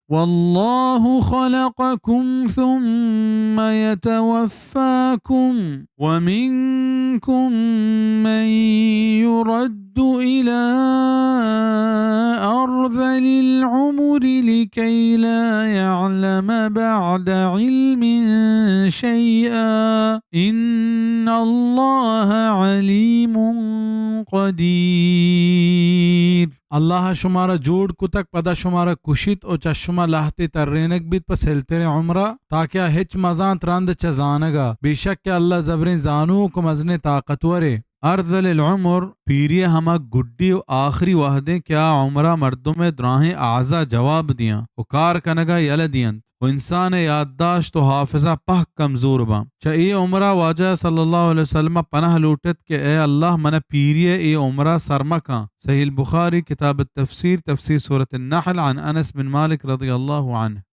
والله خلقكم ثم يتوفاكم ومنكم من يرد إلى أرذل العمر لكي لا يعلم بعد علم شيئا إن الله عليم قدير. اللہ ءَ شمارا جوڑ کتگ، پدا شمارا کشیت ءُ چہ شما لہتے ترینگ بیت پہ سلتریں عمرا، تاکہ آ ہچ مزانت رند چہ زانگا۔ بے شک کہ اللہ زبریں زانوک ءُ مزنیں طاقتورے۔ ارذل العمر، پیری ءِ ہما گڈی ءُ آخری وہدیں کہ آ عمرا مردم ءِ دراہیں اعضا جواب دیاں ءُ کار کنگا یلہ دینت ءُ انسان ءِ یادداشت ءُ حافظہ پہک کمزور باں۔ چہ اے عمرا واجہ صلی اللہ علیہ وسلم ءَ پناہ لوٹت کہ اے اللہ، من ءَ پیری ءِ اے عمرا سر مکن۔ صحیح البخاری، کتاب التفسیر، تفسیر سورۃ النحل، عن انس بن مالک رضی اللہ عنہ۔